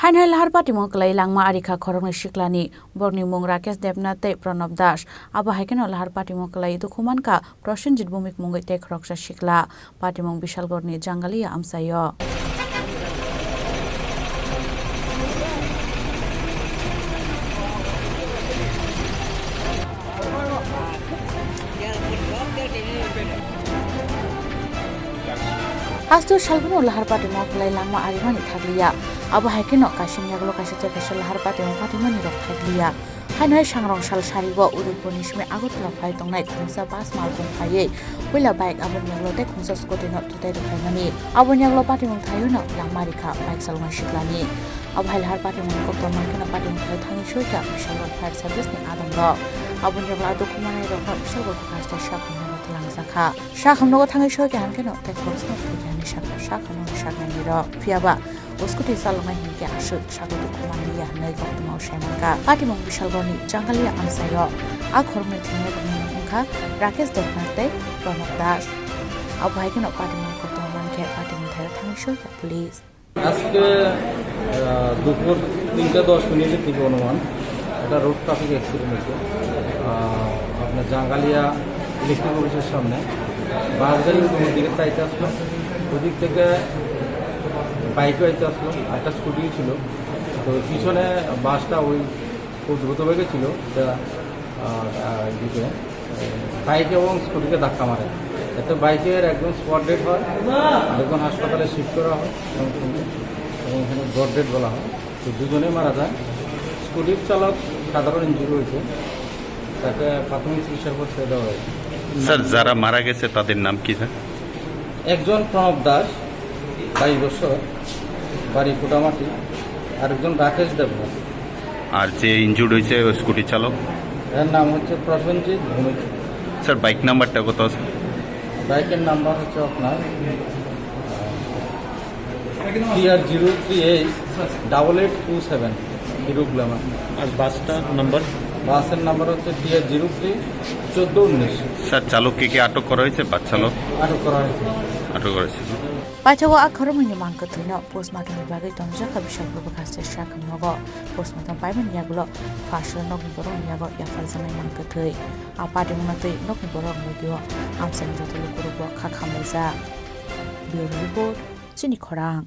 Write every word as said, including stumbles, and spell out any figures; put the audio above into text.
Haino lahar patimung kwlai langma arikha khoroknwi siklani, borokni mung Rakesh Debnath tei Pranab Das. Abo hai kheno lahar patimung kwlai dukhu mankha Prosenjit Bhowmik mungwi tei khoroksa sikla. Patimung Bishalgarhni Jangalia amchaio. Hasto salbano lahar patimung kwlai langma arimani thakliya. Abo hai kheno kaisa ni yagulo kaisa tei kaisa lahar patimung patimani rok thakliya. Haino hai sangrong sal sarigo Udaipurni simi Agartala phai tongnai khungsa bus malkhung phaiwi puila bike aboni yagulo tei khungsa scooty no tutai rwkhaimani. Aboni yagulo patimung thaio no langma rikha bike chaloknai siklani. Abo hai lahar patimungni kokthoma kheno patimung thaio thangwi soikha Bishalgarh fire service ni adongrok. Aboni yagulo adukhu manai rokno Bishalgarh haste sakhumno twlangjakha. Sakhamnogo thangwi soikha hinkhe no tei khoroksa no thwikha hinwi sakha sakhamno saknaini rok. Phiyaba o scooty chaloknai hinkhe aswk sakha dukhu manliya hinwi koktwmao sai mankha. Patimung Bishalgarhni Jangalia amchaio a khoroknwi thwinairokni mung wngkha Rakesh Debnath tei Pranab Das. Abo hai kheno patimungni koktwma mankhe patimung thaio thangwi soikha police. আজকে, আহ, দুপুর তিনটা দশ মিনিটের দিকে অনুমান একটা road traffic accident হয়েছে। আহ, আপনার জাঙ্গালিয়া ইলেকট্রিক অফিসের সামনে বাস গাড়ি ওর দিকে চাইতে আসলো, ওদিক থেকে বাইকও আইতে আসলো, একটা স্কুটিও ছিল। তো পিছনে বাসটা ওই খুব দ্রুত বেগে ছিল, এটা, আহ, আহ, দিকে বাইক এবং স্কুটিকে ধাক্কা মারে। এতে বাইকের একজন স্পট ডেড হয়, আরেকজন হাসপাতালে শিফট করা হয় এবং, এবং এখানে ব্রড ডেড বলা হয়। তো দুজনেই মারা যায়। স্কুটির চালক সাধারণ ইনজুরি হয়েছে, তাকে প্রাথমিক চিকিৎসার পর ছেড়ে দেওয়া হয়েছে। স্যার, যারা মারা গেছে তাদের নাম কি, স্যার? একজন প্রণব দাস, বাইশ বছর, বাড়ি কোটামাটি, আরেকজন রাকেশ দেবনাথ। আর যে ইনজুর্ড হয়েছে ওই স্কুটি চালক? এর নাম হচ্ছে প্রসেনজিৎ ভৌমিক। স্যার, বাইক নাম্বারটা কত আছে? বাইকের নাম্বার হচ্ছে আপনার T R zero three H double eight two seven, hero glamour. আর বাসটার নাম্বার? বাসের নাম্বার হচ্ছে টি আর জিরো থ্রি চোদ্দ উনিশ। স্যার, চালককে কি আটক করা হয়েছে? বাস চালক আটক করা হয়েছে। আটক করা হয়েছে। Paithakgo a khoroknwini mang kwthwino postmortemni bagwi tonjakha Bishalgarh bwkhaste sakhamnogo. Postmortem paimani yagulo first nokni borokni yago yapharjaknai mang kwthwi. A patimungno twi nokni borok logio amchaini joto lukurokbo kha khamlaijak. Bureau Report, Chini Khorang.